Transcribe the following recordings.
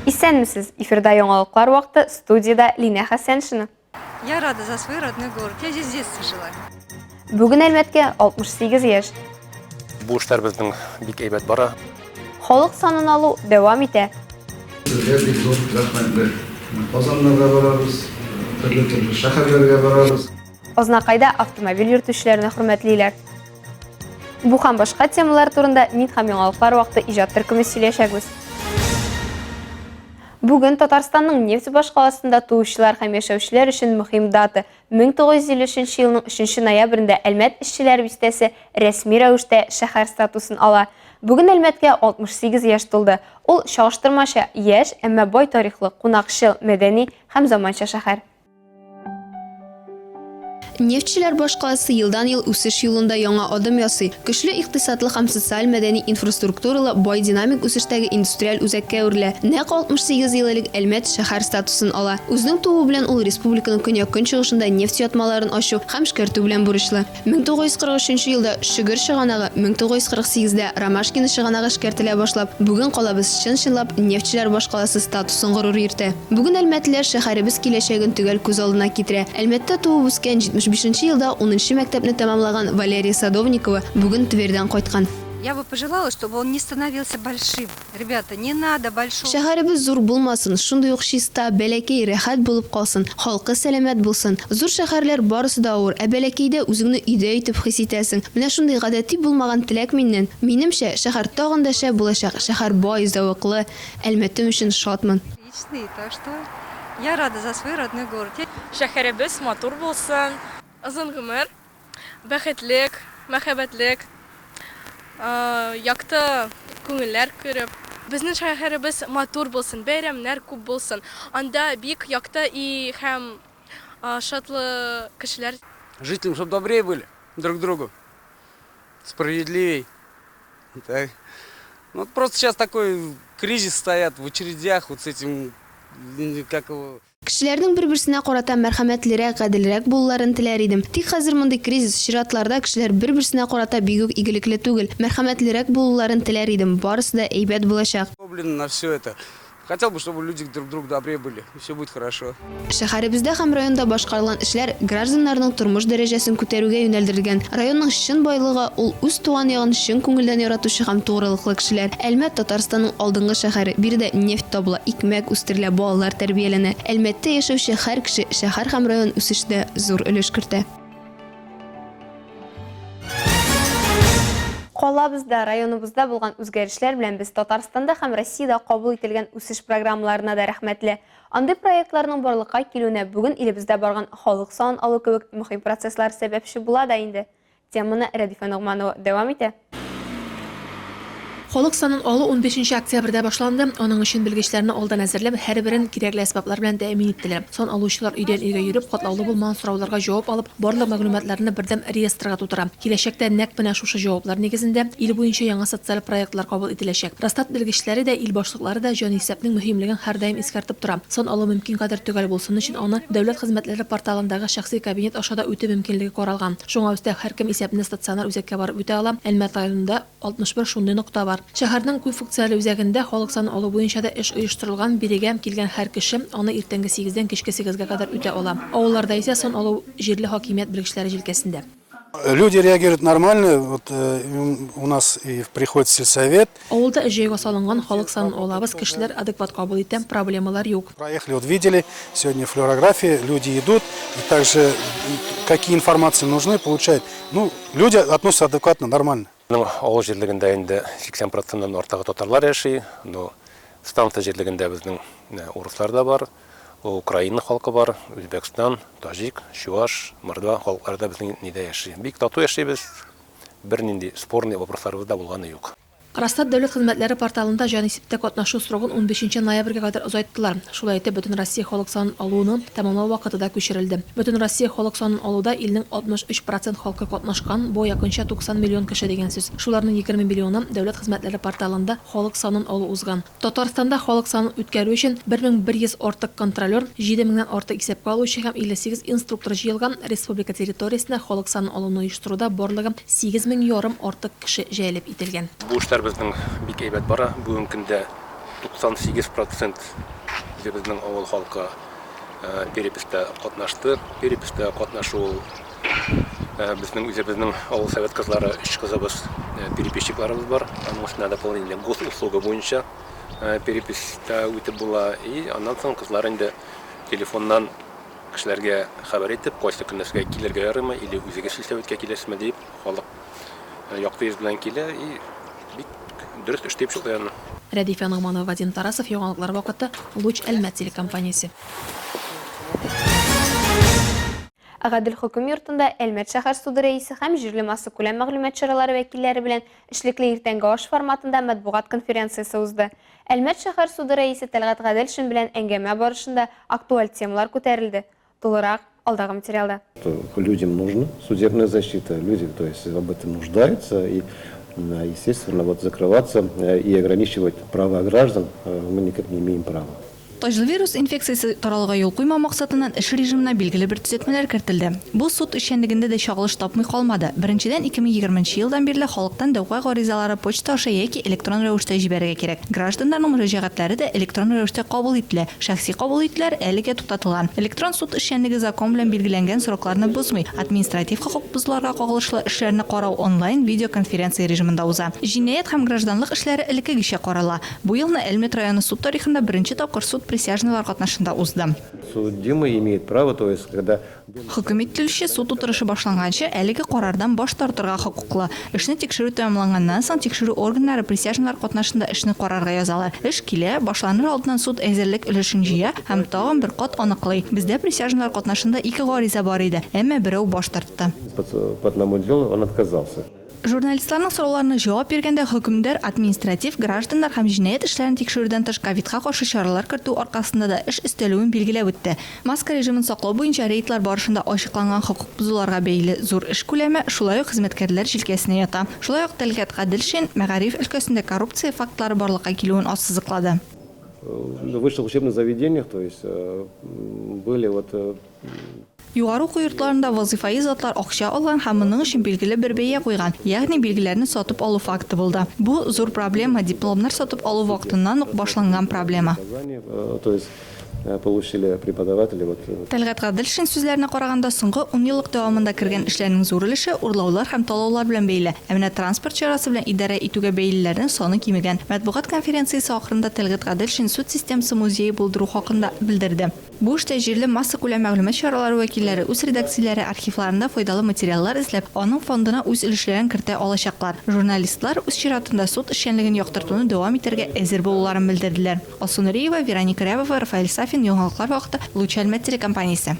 Исәнмесез! Эфирда яңалыклар вакыты, студиядә Линә Хәсәншина. Я рада за свой родной город. Я здесь с детства жила. Бүген Әлмәткә 68 яшь. Бу эшләр безнең бик әйбәт бара. Халык санын алу дәвам итә. Сезгә бик зур рәхмәтле. Казаннарга барабыз, төрле-төрле шәһәрләргә барабыз. Азнакайда автомобиль йөртүчеләрне хөрмәтлиләр. Бу һәм башка темалар турында мин һәм яңалыклар вакыты иҗат төркеме сөйләшәкбез. Бүген Татарстанның нефть башкаласында туучылар һәм яшәүчеләр өчен мөһим дата 1953 елның 3 ноябрендә Әлмәт эшчеләр бистәсе рәсми рәвештә шәһәр статусын ала. Бүген Әлмәткә 68 яшь тулды. Ул чагыштырмача яшь, әмма бай тарихлы, кунакчыл, мәдәни һәм заманча шәһәр. Нефтьчеләр башкаласы елдан-ел үсеш юлында яңа адым ясый, көчле икътисадлы һәм социаль-мәдәни инфраструктуралы бай динамик үсештәге индустриаль үзәккә әверелә. Нәкъ 68 ел элек Әлмәт шәһәр статусын ала. Үзенең тууы белән ул республиканың көньяк-көнчыгышында нефть ятмаларын ачу һәм эшкәртү белән бурычлы. 1943 елда Шөгер чыганагы, 1948 дә Ромашкино чыганагы эшкәртелә башлап, бүген калабыз чын-чынлап нефтьчеләр башкаласы статусын горур йөртә. Бүген әлмәтлеләр шәһәребез киләчәген төгәл күз алдына китерә. Әлмәттә туып үскән, 75 нче елда унынчы мәктәпне тәмамлаган Валерия Садовникова бүген Тверьдән кайткан. Я бы пожелала, чтобы он не становился большим. Ребята, не надо большого. Шәһәребез зур булмасын, шундый ук чиста, бәләкәй, рәхәт булып калсын, халкы сәламәт булсын. Зур шәһәрләр барысы да авыр, ә бәләкәйдә үзеңне өйдә итеп хис итәсең. Менә шундый гадәти булмаган теләк миннән. Минемчә, шәһәр тагын да шәп булачак, шәһәр бай, зәвыклы. Әлмәтем өчен шатмын. Отличный, так что я рада за свой родной город. Шәһәребез матур булсын. Озын гомер. Бәхетлек, мәхәббәтлек, якты күңелләр күреп. Безнең шәһәребез матур булсын, бәйрәмнәр күп булсын. Анда бик якты и һәм шатлы кешеләр. Жителям, чтоб добрее были друг к другу, справедливей. Так. Ну, вот просто сейчас такой кризис стоят в очередях вот с этим, как его... Кешеләрнең бер-берсенә карата мәрхәмәтлерәк, гаделрәк булуларын теләр идем. Тик хәзер мондый кризис, чиратларда кешеләр бер-берсенә карата бигүк игелекле түгел. Мәрхәмәтлерәк булуларын теләр идем, барысы да әйбәт булачак. Блин, на все это. Хотел бы, чтобы люди друг к другу добрее были, и все будет хорошо. Шәһәребездә һәм районда башкарылган эшләр гражданнарның тормыш дәрәҗәсен күтәрүгә юнәлдерелгән. Районның чын байлыгы, ул үз туган ягын чын күңелдән яратучы һәм тугрылыклы кешеләр. Әлмәт, Татарстанның алдынгы шәһәре. Биредә нефть табыла, икмәк үстерелә, балалар тәрбияләнә. Әлмәттә яшәүче һәр кеше шәһәр һәм район үсешенә зур өлеш кертә. Калабызда, районыбызда булган үзгәрешләр белән без Татарстанда һәм Россиядә кабул ителгән үсеш программаларына да рәхмәтле. Андый проектларның барлыкка килүенә бүген илебездә барган халык санын алу кебек мөһим процесслар сәбәпче була да инде. Теманы Рәдифә Ногманова дәвам итә. Халык санын алу унбишенче октябрьдә башланды. Аның өчен белгечләрне алдан әзерләп, һәрберен кирәкле әсбаплар белән тәэмин иттеләр. Сан алучылар өйдән өйгә йөреп, катлаулы булмаган сорауларга җавап алып, барлык мәгълүматларны бердәм реестрга тутыра. Киләчәктә нәкъ менә шушы җаваплар нигезендә ил буенча яңа социаль проектлар кабул ителәчәк. Росстат белгечләре дә, ил башлыклары да җанисәпнең мөһимлеген һәрдаим искәртеп тора. Сан алу мөмкин кадәр төгәл булсын өчен аны Дәүләт хезмәтләре порталындагы шәхси кабинет аша да үтү мөмкинлеге каралган. Шуңа өстәп, һәркем исәпне стационар үзәккә барып үтә ала, Әлмәт районында 61 шундый нокта бар. Шәһәрнең күпфункцияле үзәгендә халык санын алу буенча да эш оештырылган, бирегә килгән һәр кеше аны иртәнге сигездән кичке сигезгә кадәр үтә ала. Авылларда исә сан алу җирле хакимият белгечләре җилкәсендә. Люди реагируют нормально, вот у нас и приходит сельсовет. Авылда эш җайга салынган, халык санын алабыз, кешеләр адекват кабул итә, проблемалар юк. Проехали, вот видели, сегодня флюорография, люди идут, и также какие информации нужны, получают. Ну, люди относятся адекватно, нормально. Безнең авыл җирлегендә инде 80 проценттан артыгы татарлар яши, но станция җирлегендә безнең урыслар да бар, Украина халкы бар, Үзбәкстан, таҗик, чуаш, мордва халыклары да безнең нидә яши. Бик тату яшибез, бернинди спорный вопросларыбыз да булганы юк. Росстат дәүләт хезмәтләре порталында җанисәптә катнашу срогын унбишенче ноябрьгә кадәр озайттылар. Шулай итеп, Бөтенроссия халык санын алуны тәмамлау вакыты да күчерелде. Бөтенроссия халык санын алуда илнең 63 процент халкы катнашкан, бу якынча 90 миллион кеше дигән сүз. Шуларның 20 миллионы дәүләт хезмәтләре порталында халык санын алу узган. Татарстанда халык санын үткәрү өчен 1100 артык контролер, 7 меңнән артык исәпкә алучы һәм 58 инструктор җыелган, республика территориясендә халык санын алуны оештыруда барлыгы 8 мең ярым артык кеше җәлеп ителгән. Бу эшләр безнең бик әйбәт бара. Бүгенге көндә 98 процент үзебезнең авыл халкы переписьтә катнашты. Переписьтә катнашу ул безнең үзебезнең авыл совет кызлары, өч кызыбыз, переписчикларыбыз бар. Аның өстенә дополнительно госуслуга буенча переписьтә үтеп була. И аннан соң кызлар инде телефоннан кешеләргә хәбәр итеп, кайсы көнне сезгә килергә ярыймы или үзегез сельсоветка киләсезме дип, халык якты йөз белән килә и бик дөрес эш дип чыкты аны. Рәдифә Ногманова, Вадим Тарасов, Яңалыклар вакыты, Луч Әлмәт телекомпаниясе. Гадел хөкем йортында Әлмәт шәһәр суды рәисе һәм җирле массакүләм мәгълүмат чаралары вәкилләре белән эшлекле иртәнге аш форматында матбугат конференциясе узды. Әлмәт шәһәр суды рәисе Тәлгать Гаделшин белән әңгәмә барышында актуаль темалар күтәрелде. Тулырак, алдагы материалда. Людям нужна судебная защита, люди, то есть, об этом нуждаются и, естественно, вот закрываться и ограничивать права граждан мы никак не имеем права. Таҗлы вирус инфекциясе таралуга юл куймау максатыннан эш режимына билгеле бер төзәтмәләр кертелде. Бу суд эшчәнлегендә дә чагылыш тапмый калмады. Беренчедән, 2020 нче елдан бирле халыктан дәгъва гаризалары почта аша яки электрон рәвештә җибәрергә кирәк. Гражданнарның мөрәҗәгатьләре дә электрон рәвештә кабул ителә. Шәхси кабул итүләр әлегә туктатылган. Электрон суд эшчәнлеге закон белән билгеләнгән срокларны бозмый. Административ хокук бозуларга кагылышлы эшләрне карау онлайн видеоконференция режимында уза. Җинаять һәм гражданлык эшләре элеккегечә карала. Бу елны Әлмәт районы суд тарихында беренче тапкыр суд присяжныйлар катнашында узды. Судимый имеет право, то есть когда. Хөкем ителүче суд утырышы башланганчы әлеге карардан баш тартырга хокуклы. Эшне тикшерү тәмамланганнан соң тикшерү органнары присяжныйлар катнашында эшне карарга язалар. Эш килә, башланыр алдыннан суд әзерлек өлешен җыя һәм тагын бер кат аныклый. Бездә присяжныйлар катнашында ике гариза бар иде, әмма берәү баш тартты. По одному делу он отказался. Журналистларның сорауларына җавап биргәндә, хөкемдар административ, гражданнар һәм җинаять эшләрен тикшерүдән тыш ковидка каршы чаралар кертү аркасында да эш өстәлүен билгеләп үтте. Маска режимын саклау буенча рейдлар барышында ачыкланган хокук бозуларга бәйле зур эш күләме шулай ук хезмәткәрләр җилкәсенә ята. Шулай ук Тәлгать Гаделшин мәгариф өлкәсендә коррупция фактлары барлыкка килүен ассызыклады. В высших учебных заведениях, то есть были вот. Югары уку йортларында вазыйфаи затлар акча алган һәм моның өчен билгеле бер бәя куйган, ягъни билгеләрне сатып алу факты булды. Бу, зур проблема, дипломнар сатып алу вакытыннан ук башланган проблема. Тәлгать Гаделшин сүзләренә караганда, соңгы унъеллык дәвамында кергән эшләрнең зур өлеше урлаулар һәм талаулар белән бәйле, ә менә транспорт чарасы белән идарә итүгә бәйлеләрнең саны кимегән. Матбугат конференциясе ахырында Тәлгать Гаделшин суд системасы музее булдыру хакында белдерде. Бу эштә җирле массакүләм мәгълүмат чаралары вәкилләре үз редакцияләре архивларында файдалы материаллар эзләп, аның фондына үз өлешләрен кертә алачаклар. Журналистлар, үз чиратында, суд эшчәнлеген яктыртуны дәвам итәргә әзер булуларын белдерделәр. Алсу Нуриева, Вероника Рябова, Рафаэль Сафин, Яңалыклар вакыты, Луч Әлмәт телекомпаниясе.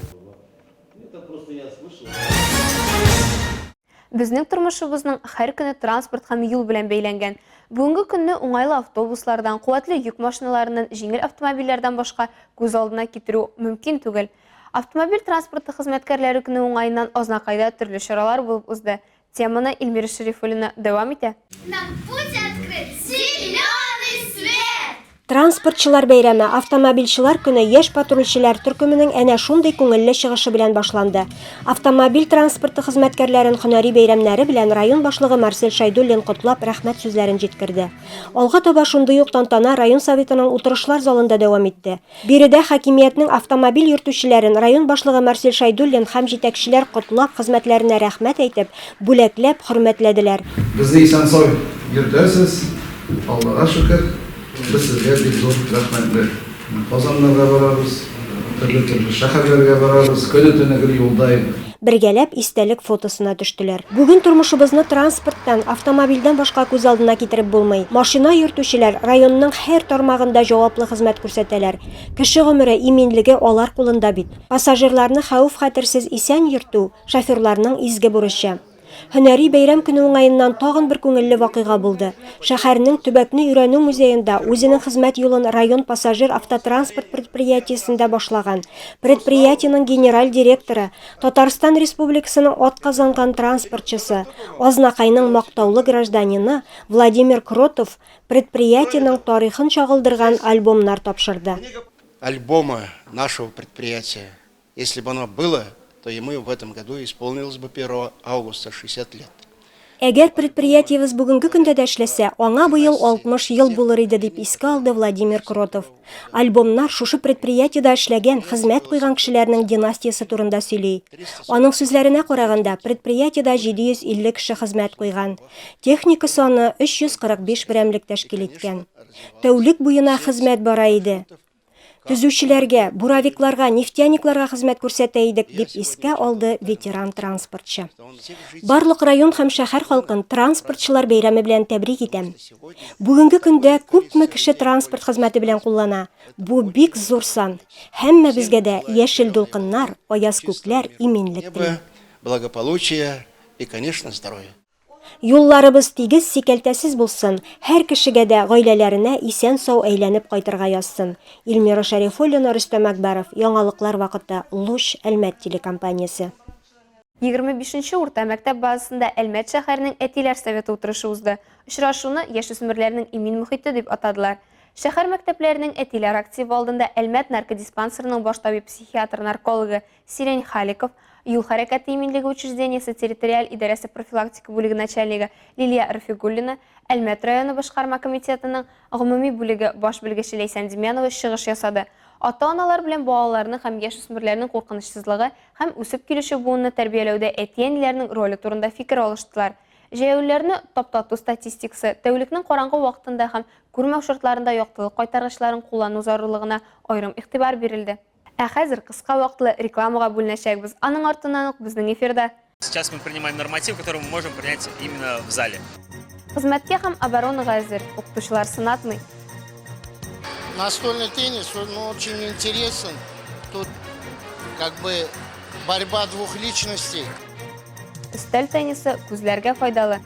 Безнең тормышыбызның һәр көне транспорт һәм юл белән бәйләнгән. Бүгенге көнне уңайлы автобуслардан, куәтле йөк машиналарыннан, җиңел автомобильләрдән башка күз алдына китерү мөмкин түгел. Автомобиль транспорты хезмәткәрләре көне уңаеннан Азнакайда төрле чаралар булып узды. Теманы Эльмира Шәрифуллина дәвам итә. Нам путь открыт зеленый свет! Транспортчылар бәйрәме, Автомобильчелар көне яшь патрульчеләр төркеменең әнә шундый күңелле чыгышы белән башланды. Автомобиль транспорты хезмәткәрләрен һөнәри бәйрәмнәре белән район башлыгы Марсель Шәйдуллин котлап, рәхмәт сүзләрен җиткерде. Алга таба шундый ук тантана район Советының утырышлар залында дәвам итте. Биредә хакимиятнең автомобиль йөртүчеләрен район башлыгы Марсель Шәйдуллин һәм җитәкчеләр котлап, хезмәтләренә рәхмәт әйтеп, бүләкләп, хөрмәтләделәр. Безне исән-сау йөртәсез, Аллага шөкер. Без сезгә бик зур рәхмәтле. Казаннарга барабыз, төрле-төрле шәһәрләргә барабыз, көне-төне гел юлда инде. Бергәләп истәлек фотосына төштеләр. Бүген тормышыбызны транспорттан, автомобильдән башка күз алдына китереп булмый. Машина йөртүчеләр районның һәр тармагында җаваплы хезмәт күрсәтәләр. Кеше гомере, иминлеге алар кулында бит. Пассажирларны хәвеф-хәтерсез исән йөртү, шоферларның изге бурычы. Һөнәри бәйрәм көне уңаеннан тагын бер күңелле вакыйга булды. Шәһәрнең Төбәкне өйрәнү музеенда үзенең хезмәт юлын район пассажир автотранспорт предприятиесендә башлаган, предприятиенең генераль директоры, Татарстан Республикасының атказанган транспортчысы, Азнакайның мактаулы гражданины Владимир Кротов предприятиенең тарихын чагылдырган альбомнар тапшырды. Альбома нашего предприятия Если бы оно было, то ему в этом году исполнилось бы 1 августа 60 лет. Әгәр предприятиебез бүгенге көндә дә эшләсә, аңа быел 60 ел булыр иде, дип искә алды Владимир Кротов. Альбомнар шушы предприятиедә эшләгән, хезмәт куйган кешеләрнең династиясе турында сөйли. Аның сүзләренә караганда, предприятиедә 750 кеше хезмәт куйган. Техника саны 345 берәмлек тәшкил иткән. Тәүлек буена хезмәт бара иде. Төзүчеләргә, буровикларга, нефтяникларга хезмәт күрсәтә идек, дип искә алды ветеран транспортчы. Барлык район һәм шәһәр халкын транспортчылар бәйрәме белән тәбрик итәм. Бүгенге көндә күпме кеше транспорт хезмәте белән куллана, бу бик зур сан. Һәммәбезгә дә яшел дулкыннар, аяз күкләр, иминлек телим. Благополучия и, конечно, здоровья. Юлларыбыз тигез, сикәлтәсез булсын, һәр кешегә дә гаиләләренә исән-сау әйләнеп кайтырга язсын. Илмира Шәрифуллина, Рөстәм Әкбәров, Яңалыклар вакыты, Луч, Әлмәт телекомпаниясе. 25 нче урта мәктәп базасында Әлмәт шәһәренең Әтиләр советы утырышы узды. Очрашуны Яшүсмерләрнең имин мохите дип атадылар. Шәһәр мәктәпләренең әтиләр активы алдында Әлмәт наркодиспансерының баш табиб-психиатр-наркологы Сирень Халиков, Юл хәрәкәте иминлеге учреждениесе территориаль идарәсе профилактика бүлеге начальнигы Лилия Рафигуллина, Әлмәт районы башкарма комитетының гомуми бүлеге баш белгече Ләйсән Демьянова чыгыш ясады. Ата-аналар белән балаларның һәм яшүсмерләрнең куркынычсызлыгы һәм үсеп килүче буынны тәрбияләүдә әти-әниләрнең роле турында фикер алыштылар. Җәяүлеләрне таптату статистикасы, тәүлекнең караңгы вакытында һәм күрмәү шартларында яктылык кайтаргычларын куллану зарурлыгына аерым игътибар бирелде. Ә хәзер кыска вакытлы рекламага бүленәчәкбез. Аның артыннан ук безнең эфирда. Сейчас мы принимаем норматив, который мы можем принять именно в зале. Хезмәткә һәм оборонага әзер, укытучылар сынатмый. Настольный теннис, он очень интересен. Тут как бы борьба двух личностей. Өстәл теннисы күзләргә файдалы.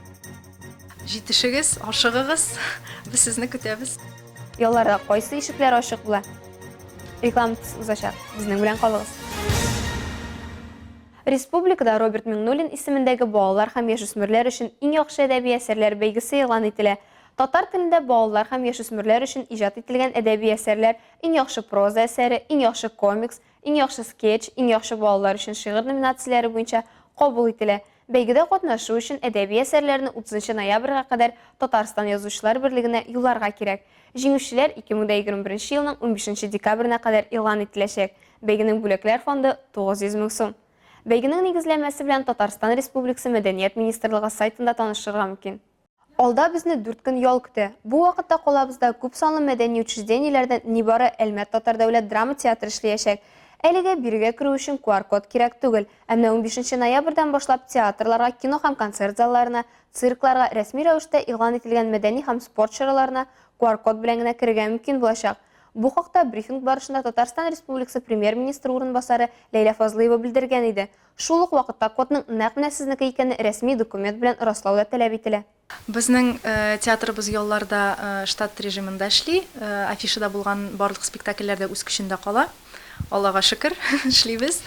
Җитешегез, ашыгыгыз, без сезне көтәбез. Ялларда кайсы ишекләр ачык була? Реклама тиз узачак. Безнең белән калыгыз. Республикада Роберт Миңнуллин исемендәге балалар һәм яшүсмерләр өчен иң яхшы әдәби әсәрләр бәйгесе игълан ителә. Татар телендә балалар һәм яшүсмерләр өчен иҗат ителгән әдәби әсәрләр Иң яхшы проза әсәре, Иң яхшы комикс, Иң яхшы скетч, Иң яхшы балалар өчен шигырь номинацияләре буенча кабул ителә. Бәйгедә катнашу өчен әдәби әсәрләрне 30 нчы ноябрьгә кадәр Татарстан Язучылар берлегенә юлларга кирәк. Җиңүчеләр 2021 елның унбишенче декабренә кадәр игълан ителәчәк. Бәйгенең бүләкләр фонды, 900 мең сум. Бәйгенең нигезләмәсе белән Татарстан Республикасы Мәдәният министрлыгы сайтында танышырга мөмкин. Алда безне дүрт көн ял көтә. Бу вакытта калабызда күп санлы мәдәни учреждениеләрдән нибары Әлмәт татар дәүләт драма театры эшләячәк. Әлегә бирегә керү өчен QR-код кирәк түгел. Ә менә унбишенче ноябрьдән башлап театрларга, кино һәм концерт залларына, циркларга, рәсми рәвештә игълан ителгән мәдәни һәм спорт чараларына QR-код белән генә керергә мөмкин булачак. Бу хакта брифинг барышында Татарстан Республикасы Премьер-министры урынбасары Ләйлә Фазлыева белдергән иде. Шул ук вакытта кодның нәкъ менә сезнеке икәнне рәсми документ белән раслау да таләп ителә. Безнең театрыбыз ялларда штат режимында эшли. Афишада булган барлык спектакльләр дә үз көчендә кала. Аллага шөкер, эшлибез.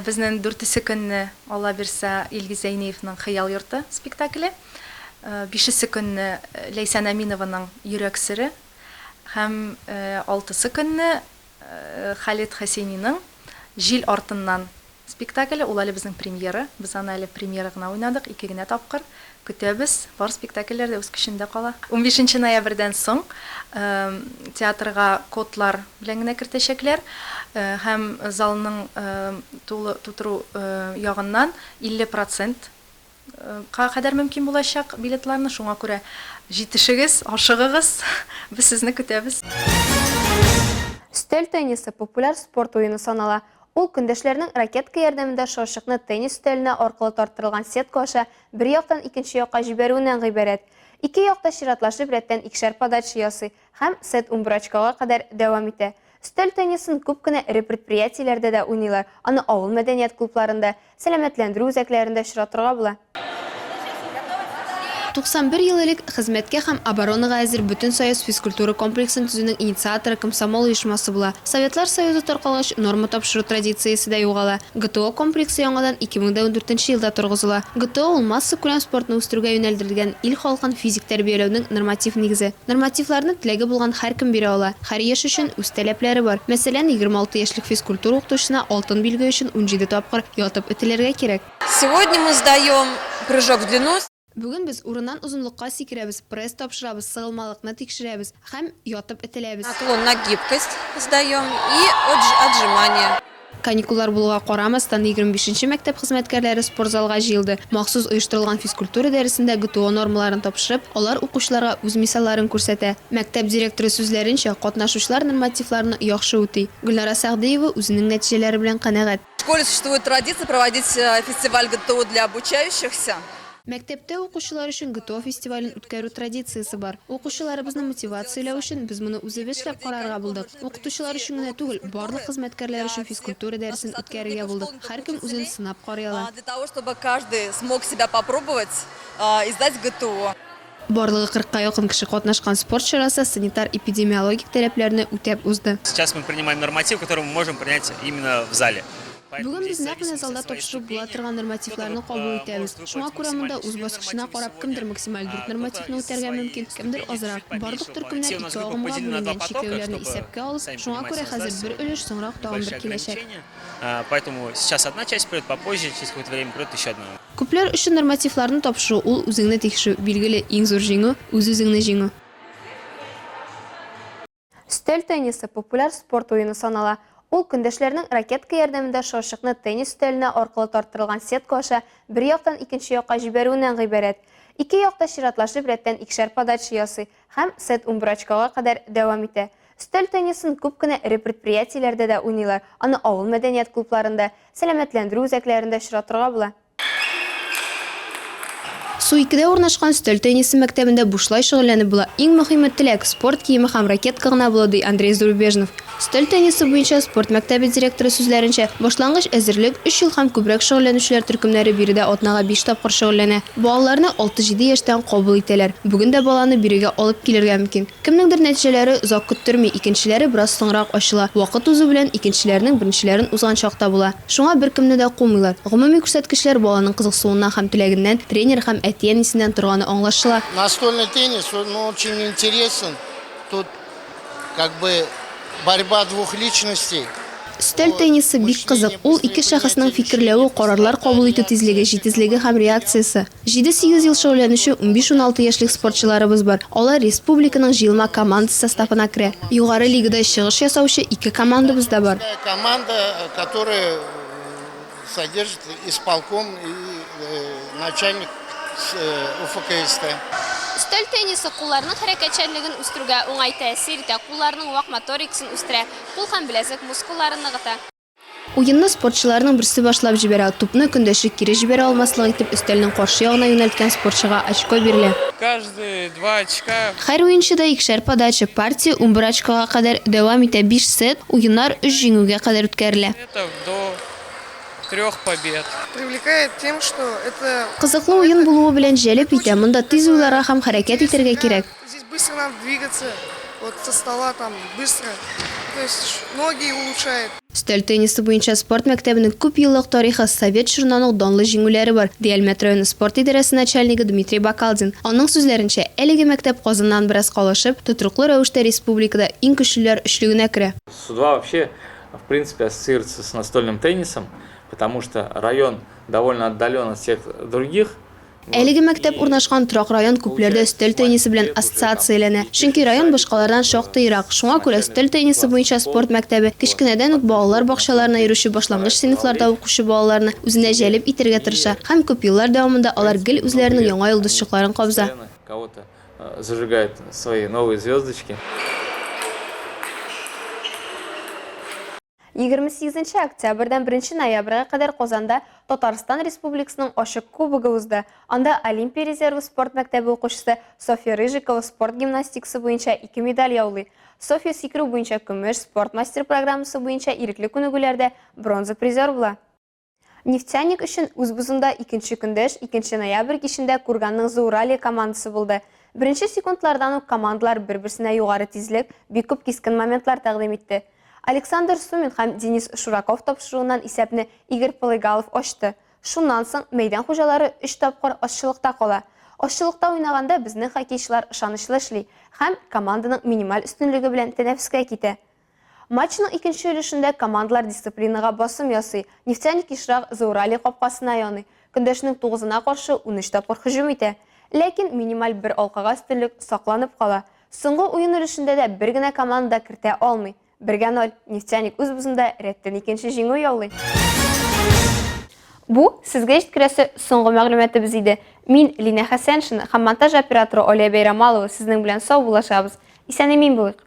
Безнең дүртесе көнне, Алла бирса, Илгиз Зәйниевның Хыял йорты спектакле. Бишесе көнне Ләйсән Әминованың Йөрәк сере һәм алтысы көнне Халид Хәсәйниның Җил артыннан спектакле, ул әле безнең премьера. Без аны әле премьера гына уйнадык, ике генә тапкыр. Көтәбез, бар спектакльләр дә үз көчендә кала. Унбишенче ноябрьдән соң театрга кодлар белән генә кертәчәкләр һәм залның тулы тутыру ягыннан 50 процент Ка кадәр мөмкин булачак билетларны, шуңа күрә җитешегез, ашыгыгыз, без сезне көтәбез. Өстәл теннисы популяр спорт уены санала. Ул көндәшләрнең ракетка ярдәмендә шарчыкны теннис өстәленә аркылы тарттырылган сетка аша бер яктан икенче якка җибәрүеннән гыйбарәт. Ике як та чиратлашып рәттән икешәр подача ясый һәм сет унбер очкога кадәр дәвам итә. Өстәл теннисын күп кенә эре предприятиеләрдә дә уйныйлар, аны авыл мәдәният клубларында, сәламәтләндерү үзәкләрендә очратырга була. 91 ел элек Хезмәткә һәм оборонага әзер Бөтенсоюз физкультура комплексын төзүнең инициаторы комсомол оешмасы була. Советлар Союзы таркалгач, норма тапшыру традициясе дә югала. ГТО комплексы яңадан 2014 нче елда торгызыла. ГТО ул массакүләм спортны үстерүгә юнәлдерелгән ил халкын физик тәрбияләүнең норматив нигезе. Нормативларны теләге булган һәркем бирә ала. Һәр яшь өчен үз таләпләре бар. Мәсәлән, 26 яшьлек физкультура укытучысына алтын билге өчен 17 тапкыр ятып этелергә кирәк. Сегодня мы сдаем прыжок в длину. Бүген без урыннан озынлыкка сикерәбез, пресс тапшырабыз, сыгылмалыкны тикшерәбез һәм ятып этеләбез. Наклон на гибкость сдаем и отжимания. Каникуллар булуга карамастан, 25 нче мәктәп хезмәткәрләре спортзалга җыелды. Махсус оештырылган физкультура дәресендә ГТО нормаларын тапшырып, алар укучыларга үз мисалларын күрсәтә. Мәктәп директоры сүзләренчә, катнашучылар нормативларны яхшы үти. Гөлнара Сәгъдиева үзенең нәтиҗәләре белән канәгать. В школе существует традиция проводить фестиваль ГТО для обучающихся. Мәктәптә укучылар өчен ГТО фестивален үткәрү традициясе бар. Укучыларыбызны мотивацияләү өчен без моны үзебез эшләп карарга булдык. Укытучылар өчен генә түгел, барлык хезмәткәрләр өчен физкультура дәресен үткәрергә булдык. Һәркем үзен сынап карый ала. Для того, чтобы каждый смог себя попробовать и сдать ГТО. Барлыгы кырыкка якын кеше катнашкан спорт чарасы санитар-эпидемиологик таләпләрне үтәп узды. Сейчас мы принимаем норматив, который мы можем принять именно в зале. Бүген без нәкъ менә залда тапшырып була торган нормативларны кабул итәбез. Шуңа күрә монда үз баскычына карап, кемдер максималь дүрт нормативны үтәргә мөмкин, кемдер азрак. Барлык төркемнәр ике агымга бүленгән, чикләүләрне исәпкә алып, шуңа күрә хәзер бер өлеш, соңрак тагын бер киләчәк. Поэтому сейчас одна часть придет, попозже, через какое-то время придет еще одна. Күпләр өчен нормативларны тапшыру, ул үзеңне тикшерү, билгеле, иң зур җиңү, үз-үзеңне җиңү. Өстәл теннисы, популяр спорт уены санала. Ул көндәшләрнең ракетка ярдәмендә шарчыкны теннис өстәленә аркылы тарттырылган сетка аша бер яктан икенче якка җибәрүеннән гыйбарәт. Ике як та чиратлашып рәттән икешәр подача ясый һәм сет 11 очкога кадәр дәвам итә. Өстәл теннисын күп кенә эре предприятиеләрдә дә уйныйлар, аны авыл мәдәният клубларында, сәламәтләндерү үзәкләрендә очратырга була. Су-икедә урнашкан өстәл теннисы мәктәбендә бушлай шөгыльләнеп була. Иң мөһиме, теләк, спорт киеме һәм ракетка гына була, ди Андрей Зарубежнов. Өстәл теннисы буенча спорт мәктәбе директоры сүзләренчә, башлангыч әзерлек, өч ел һәм күбрәк шөгыльләнүчеләр төркемнәре биредә атнага биш тапкыр шөгыльләнә. Балаларны алты-җиде яшьтән кабул итәләр. Бүген дә баланы бирегә алып килергә мөмкин. Кемнеңдер нәтиҗәләре озак көттерми, икенчеләре бераз соңрак ачыла. Вакыт узу белән, икенчеләренең беренчеләрен узган чак та була. Шуңа беркемне дә кумыйлар. Гомуми күрсәткечләр баланың кызыксуыннан һәм теләгеннән, тренер һәм әти-әнисеннән торганы аңлашыла. Настольный теннис, он очень интересен. Тут как бы борьба двух личностей. Өстәл теннисы бик кызык. Ул ике шәхеснең фикерләве, карарлар кабул итү тизлеге, җитезлеге һәм реакциясе. Җиде-сигез ел шөгыльләнүче унбиш-уналты яшьлек спортчыларыбыз бар. Алар республиканың җыелма командасы составына керә. Югары лигада чыгыш ясаучы ике командабыз да бар. Команда, которая содержит исполком и начальник УФКСТ. Өстәл теннисы кулларның хәрәкәтчәнлеген үстерүгә уңай тәэсир итә, кулларның вак моторикасын үстерә, кул һәм беләзек мускулларын ныгыта. Уенны спортчыларның берсе башлап җибәрә. Тупны көндәше кире җибәрә алмаслык итеп өстәлнең каршы ягына юнәлткән спортчыга очко бирелә. Каждые два очка. Һәр уенчыда икешәр подача. Партия 11 очкога кадәр дәвам итә, биш сет, уеннар өч җиңүгә кадәр үткәрелә. Сетов до трех побед. Привлекает тем, что это. Кызыклы уен булуы белән җәлеп итә, монда тиз уйларга һәм хәрәкәт итәргә кирәк. Здесь быстро надо двигаться, вот со стола там быстро, то есть ноги улучшает. Өстәл теннисы буенча спорт мәктәбенең күп еллык тарихы, совет чорыннан ук данлы җиңүләре бар, ди Әлмәт районы спорт идарәсе начальнигы Дмитрий Бакалдин. Аның сүзләренчә, әлеге мәктәп Казаннан бераз калышып, тотрыклы рәвештә республикада иң көчлеләр өчлегенә керә. Су-2 вообще, в принципе, ассоциируется с настольным теннисом, потому что район довольно отдален от всех других. Әлеге мәктәп урнашкан торак район күпләрдә өстәл теннисы белән ассоциацияләнә, чөнки район башкалардан шактый ерак. Шуңа күрә өстәл теннисы буенча спорт мәктәбе кечкенәдән үк балалар бакчаларына йөрүче башлангыч сыйныфларда укучы балаларны үзенә җәлеп итәргә тырыша һәм күп еллар дәвамында алар гел үзләренең яңа йолдызчыкларын кабыза. Зажигают свои новые звездочки. 28 октябрьдән 1 ноябрьгә кадәр Казанда Татарстан Республикасының ачык кубогы узды. Анда Олимпия резервы спорт мәктәбе укучысы Софья Рыжикова спорт гимнастикасы буенча ике медаль яулый. Софья сикерү буенча көмеш, спорт мастер программасы буенча ирекле күнегүләрдә бронза призер була. Нефтяник өчен үз бозында икенче көндәш, икенче ноябрь кичендә Курганның Зауралье командасы булды. Беренче секундлардан ук командалар бер-берсенә югары тизлек, бик күп кискен моментлар тәкъдим итте. Александр Сумин һәм Денис Шураков тапшыруыннан исәпне Игорь Полыгалов ачты. Шуннан соң мәйдан хуҗалары өч тапкыр азчылыкта кала. Азчылыкта уйнаганда безнең хоккейчылар ышанычлы эшли һәм команданың минималь өстенлеге белән тәнәфескә китә. Матчның икенче өлешендә командалар дисциплинага басым ясый. Нефтяник ешрак Зауралье капкасына яный. Көндәшнең тугызына каршы 13 тапкыр һөҗүм итә. Ләкин минималь бер алкага өстенлек сакланып кала. Соңгы уен өлешендә дә бер генә команда да кертә алмый. Бергә ноль, Нефтяник үз бозында рәттән икенче җиңү яулый. Бу, сезгә җиткерәсе соңгы мәгълүматыбыз иде. Мин, Линә Хәсәншина һәм монтаж операторы Алия Бәйрамалова сезнең белән саубуллашабыз. Исән-имин булыйк!